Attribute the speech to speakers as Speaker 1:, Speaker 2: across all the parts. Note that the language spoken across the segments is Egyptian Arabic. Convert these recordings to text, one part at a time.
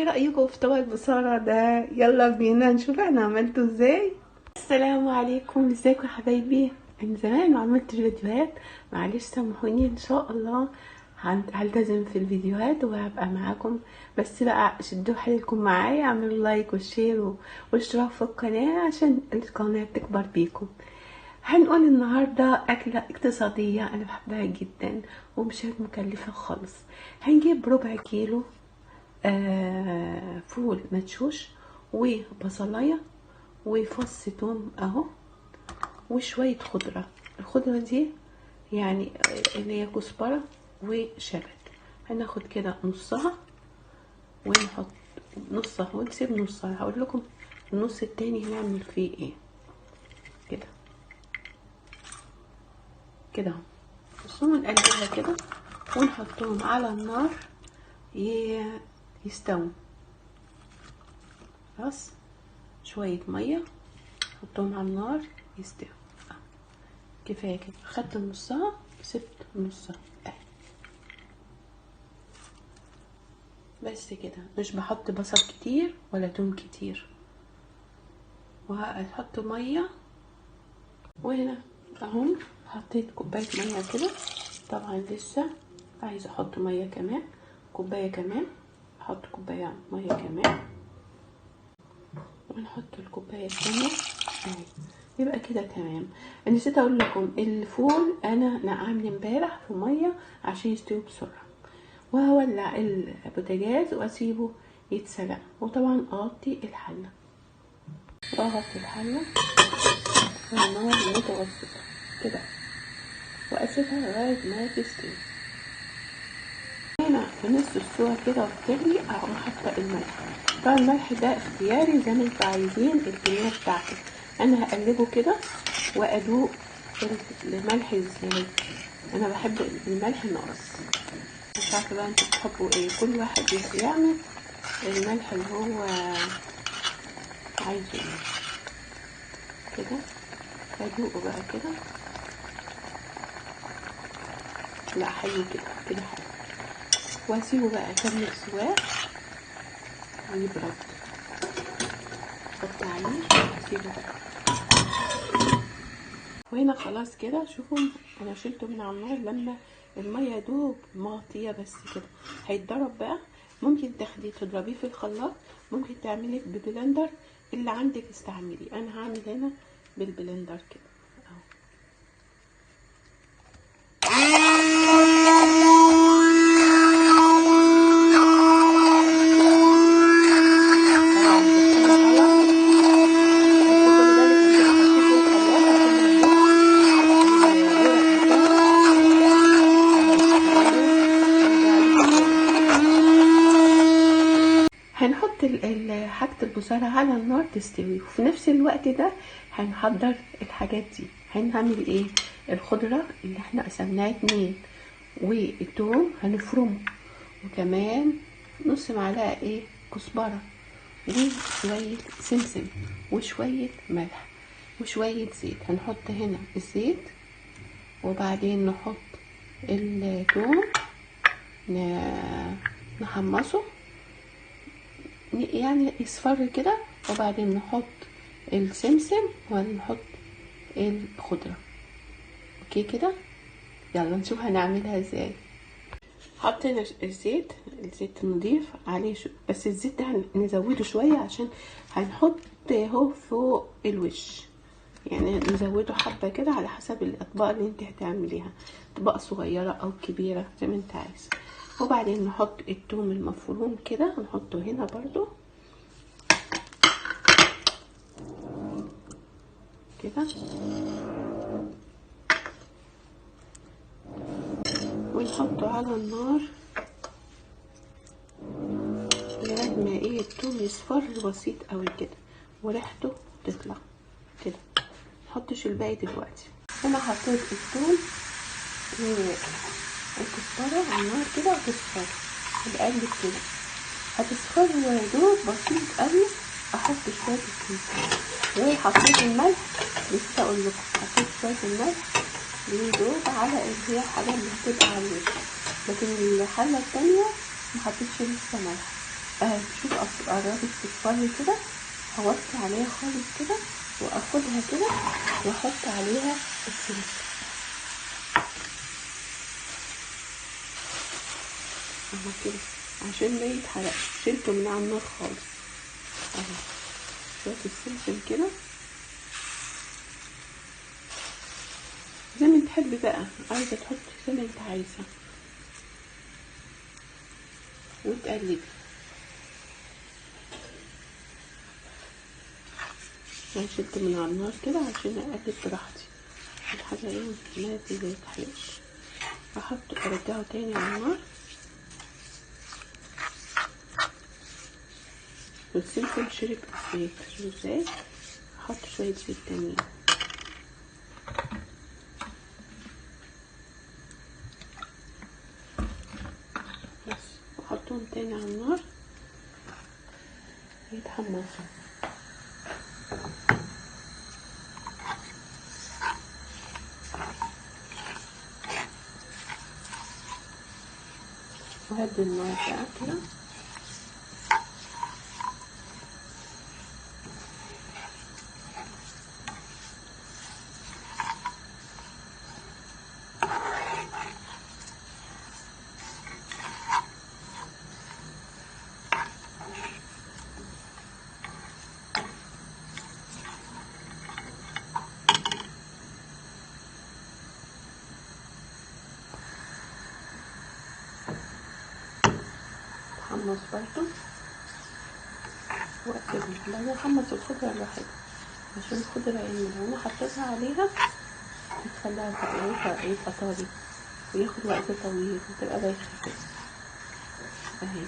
Speaker 1: ايه رأيكم في طبق البصارة ده؟ يلا بينا نشوف انا عملته ازاي. السلام عليكم، ازيكم يا حبايبي؟ من زمان ما عملتش فيديوهات، معلش سامحوني. ان شاء الله هلتزم في الفيديوهات وهبقى معاكم، بس بقى شدوا حيلكم معايا، اعملوا like و share واشتراك في القناة عشان القناة تكبر بيكم. هنقول النهاردة أكلة اقتصادية أنا بحبها جدا ومش مكلفة خالص. هنجيب ربع كيلو فول مدشوش وبصلاية وفص توم اهو وشوية خضرة. الخضرة دي يعني اللي هي كزبرة وشبت. هناخد كده نصها ونحط نصها ونسيب نصها، هقول لكم النص التاني هنعمل فيه ايه. كده كده اهو، بصوا نقلبها كده ونحطهم على النار يستووا. خلاص شوية مية حطهم على النار يستووا، كفاية كده. خدت نصها سبت نصها بس كده، مش بحط بصل كتير ولا توم كتير، وهحط مية. وهنا اهو حطيت كوباية مية كده، طبعا لسه عايزه احط مية كمان، كوباية كمان، احط كوباية مية كمان، ونحط الكوباية الثانية اهي. يبقى كده تمام. نسيت اقول لكم الفول انا نقعه من امبارح في مية عشان يستوي بسرعة، وهولع البوتاجاز واسيبه يتسلق، وطبعا اغطي الحلة، واغطي الحلة على نار متوسطه كده، واسيبها لغاية ما تستوي. هنا في نص السوا كده وبتغلي اقوم حاطه الملح. طبعا الملح ده اختياري زي ما انتوا عايزين الكمية بتاعته. انا هقلبه كده وادوق الملح ازاي. انا بحب الملح ناقص، مش عارفه بقى انتوا بتحبوا ايه، كل واحد يعمل الملح اللي هو عايزه ايه كده. ادوقه بقى كده، لا حلو كده كده حلو. واسيبه بقى اكمل سواه ويبرد، احط عليه واسيبه بقى. وهنا خلاص كده، شوفوا انا شلته من على النار لما المية دوب مغطيه بس كده. هيتضرب بقى، ممكن تاخديه تضربيه في الخلاط، ممكن تعمليه ب blender، اللي عندك استعملي. انا هعمل هنا بال blender كده اهو. هنحط حاجة البصارة على النار تستوي، وفي نفس الوقت ده هنحضر الحاجات دي. هنعمل ايه؟ الخضرة اللي احنا قسمناها 2، والثوم هنفرمه، وكمان نص معلقة ايه كزبرة، وشوية سمسم، وشوية ملح، وشوية زيت. هنحط هنا الزيت، وبعدين نحط الثوم نحمصه يعني يصفر كده، وبعدين نحط السمسم ونحط الخضرة. okay كده، يلا نشوف هنعملها ازاي. حطينا الزيت، الزيت النضيف عليه بس الزيت ده هنزوده شوية عشان هنحط اهو فوق الوش، يعني نزوده حبة كده على حسب الاطباق اللي انت هتعمليها، اطباق صغيرة او كبيرة زي ما انت عايزة. وبعدين نحط الثوم المفروم كده، نحطه هنا برضو كده، ونحطه على النار لغاية ما ايه الثوم يصفر بسيط قوي كده وريحته تطلع كده. نحطش الباقي دلوقتي. انا حطيت الثوم الكزبرة على النار كده وتصفر، بقلب كده هتصفر دوب بسيط قوي. احط شوية السمسم، وحطيت الملح، لسه اقول لكم حطيت شوية الملح يدوب على اللي هي الحاجة اللي هتبقى على الوش، لكن الحلة التانية ما حطيتش لسه ملح. شوف قربت تصفر كده، هوطي عليها خالص كده واخدها كده واحط عليها السمسم اهو كده عشان ما يتحرقش. شلته من على النار خالص اهو، شوية السمسم كده زي ما تحبي بقى، عايزه تحطي زي ما انت عايزه وتقلبي. انا شلت من على النار كده عشان اقلب براحتي الحاجة ايه ما تتحرقش. احطه ارجعه تاني على النار. والسمسم شرب الزيت، شوفوا ازاي. احط شوية زيت تانيين. بس، واحطهم تاني على النار يتحمصوا. وهدي النار بقى كده. حمص برضو واقلبهم. بعدين احمص الخضرة لوحدها عشان الخضرة يعني لو انا حطيتها عليها بتخليها تبقى يبقى طري وياخد وقت طويل وتبقى بايخة كده اهي.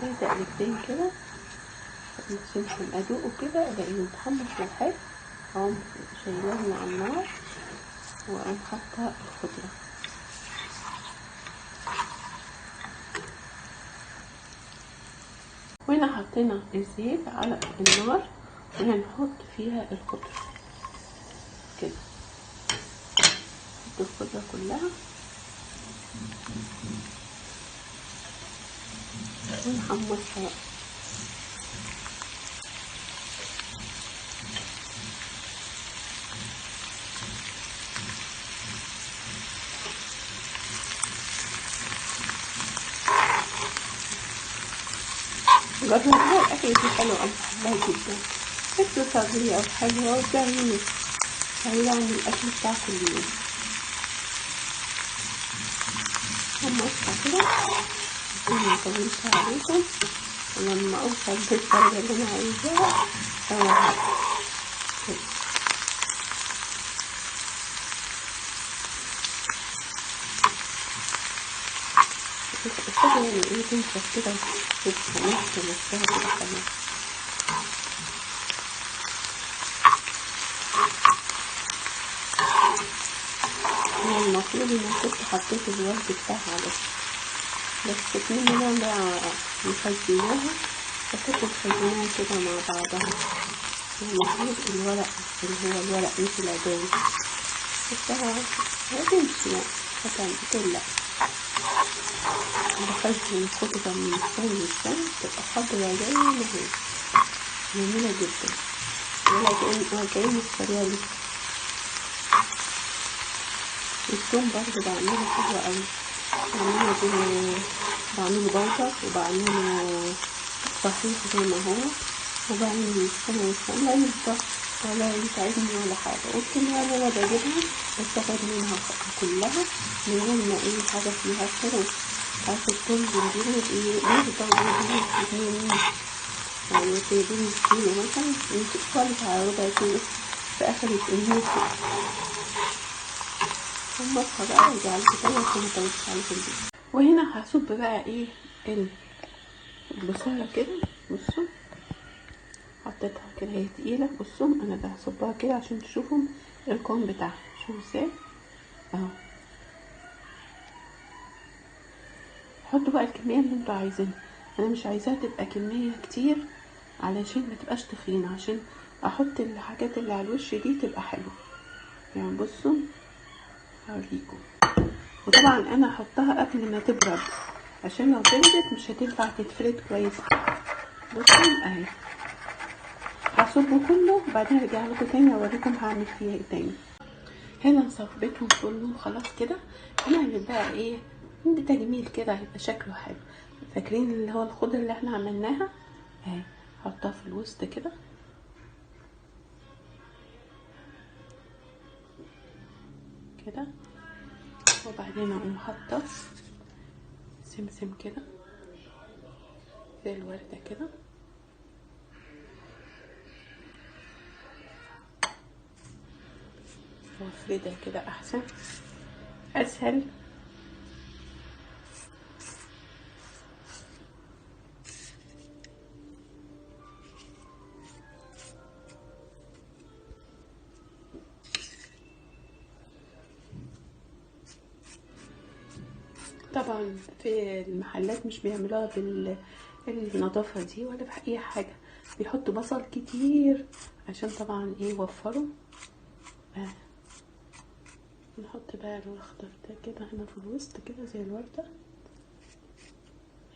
Speaker 1: هي تقلبتين كده السمسم ادوقه كده الاقيه متحمص وحلو، اقوم شايلاه من على النار واقوم حاطه الخضرة. وهنا حطينا الزيت على النار وهنحط فيها الخضرة كده، نحط الخضرة كلها ونحمصها بقى. جربوها، الأكلة دي حلوة، أنا بحبها جدا، اقتصادية وحلوة وجميلة بعيدة عن الأكل بتاع كل يوم. حمصها كده عشان مطولش عليكم، ولما أوصل للدرجة اللي أنا عايزاها أوريكم كده. الخضرة يعني ايه تنشف كده وتبقى ماسكة نفسها كده حلوة. هو المفروض ان انا كنت حطيت الورد بتاعها بس اتمنى انا بقى مخزناها، فكنت مخزناها كده مع بعضها. المفروض الورق اللي هو الورق مش العدوي، بس هتمشي يعني هتعمل. بخزن الخضرة من السنة للسنة تبقى خضرة زي ما هي، جميلة جدا ولا كأني مشتريها لسه. الثوم برضه بعمله حلو قوي، بعمله بودر وبعمله صحيح زي ما هو، وبعمل السنة والسنة لا يفضل ولا يتعبني ولا حاجة. والكمية اللي أنا بجيبها بستفاد منها كلها من غير ما أي حاجة فيها تروح. عارفة التوم بنجيبه بيفضل يجيب يعني تجيبي كيلو مثلا يمسك خالص على ربع كيلو في آخر الموسم. حمصها بقى وارجع لكم تاني عشان مطولش عليكم الفيديو. وهنا هصب بقى ايه البصارة كده، بصوا حطيتها كده هي تقيلة، بصوا انا بصبها كده عشان تشوفوا القوام بتاعها، شوفوا ازاي اهو. حطوا بقى الكمية اللي انتوا عايزينها، انا مش عايزاها تبقى كمية كتير علشان ما تبقاش تخينة، عشان احط الحاجات اللي على الوش دي تبقى حلوة يعني. بصوا هوريكم. وطبعا انا احطها قبل ما تبرد عشان لو بردت مش هتنفع تتفرد كويس. بصوا اهي هصبه كله وبعدين ارجع لكم تاني اوريكم هعمل فيها ايه تاني. هنا صبيتهم كلهم خلاص كده. هنعمل بقى ايه تجميل كده هيبقى شكله حلو. فاكرين اللي هو الخضرة اللي احنا عملناها اهي، هحطها في الوسط كده. كده، وبعدين اقوم حاطه سمسم كده زي الورده كده. وافردها كده احسن اسهل. طبعا في المحلات مش بيعملوها بالنظافة دي ولا بأي حاجة، بيحطوا بصل كتير عشان طبعا ايه يوفروا. نحط بقى الاخضر ده كده هنا في الوسط كده زي الوردة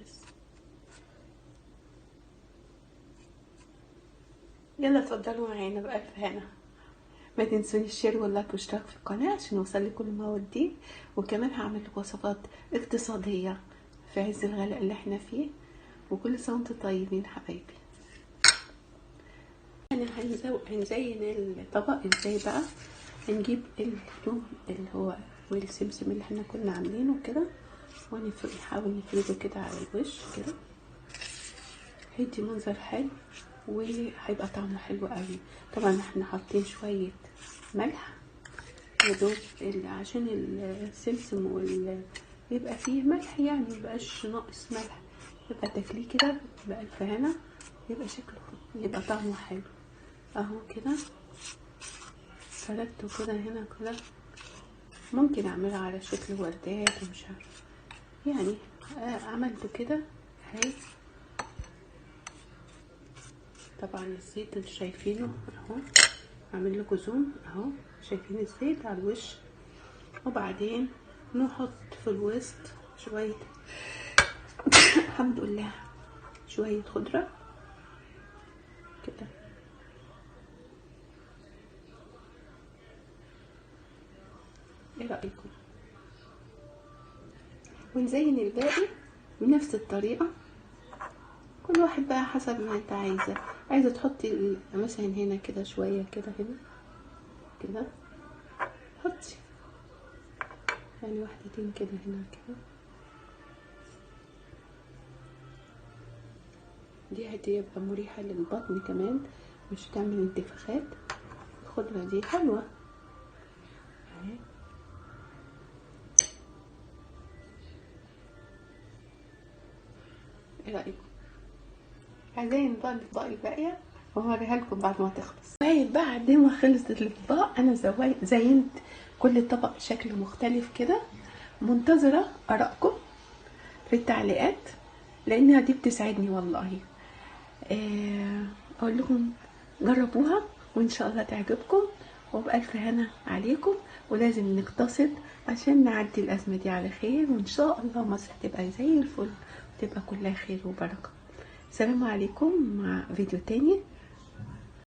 Speaker 1: بس. يلا اتفضلوا معانا بألف هنا. ما تنسونيش ال share وال like والاشتراك في القناة عشان اوصل لكل ما هو جديد، وكمان هعمل لكم وصفات اقتصادية في عز الغلاء اللي احنا فيه. وكل سنة وانتم طيبين حبايبي. انا هنزين الطبق ازاي بقى؟ هنجيب الثوم اللي هو والسمسم اللي احنا كنا عاملينه كده، ونحاول نفرده كده على الوش كده، هيدي منظر حلو وهيبقى طعمه حلو قوي. طبعا احنا حاطين شوية ملح يا دوب عشان السمسم يبقى فيه ملح، يعني ميبقاش ناقص ملح، يبقى تاكليه كده بألف هنا، يبقى شكله يبقى طعمه حلو اهو كده. فردته كده هنا كده، ممكن اعملها على شكل وردات ومش عارفه يعني، عملته كده اهي. طبعا الزيت انتوا شايفينه اهو، اعمل لكم زوم اهو، شايفين الزيت على الوش. وبعدين نحط في الوسط شوية الحمد لله شوية خضرة كده. ايه رايكم؟ ونزين الباقي بنفس الطريقة، كل واحد بقى حسب ما انت عايزه. عايزه تحطي مثلا هنا كده شوية كده، هنا كده حطي يعني واحدتين كده هنا كده. دي هتبقى مريحه للبطن كمان، مش هتعمل انتفاخات. الخضرة دي حلوة اهي. ايه رايكم؟ هزين بقى الاطباق الباقية وهوريها لكم بعد ما تخلص. طيب بعد ما خلصت الاطباق انا زينت كل طبق شكل مختلف كده. منتظره ارائكم في التعليقات لانها دي بتسعدني والله. اقول لكم جربوها وان شاء الله تعجبكم، وبألف هنا عليكم. ولازم نقتصد عشان نعدي الازمة دي على خير، وان شاء الله مصر هتبقى زي الفل وتبقى كلها خير وبركة. السلام عليكم مع فيديو تاني.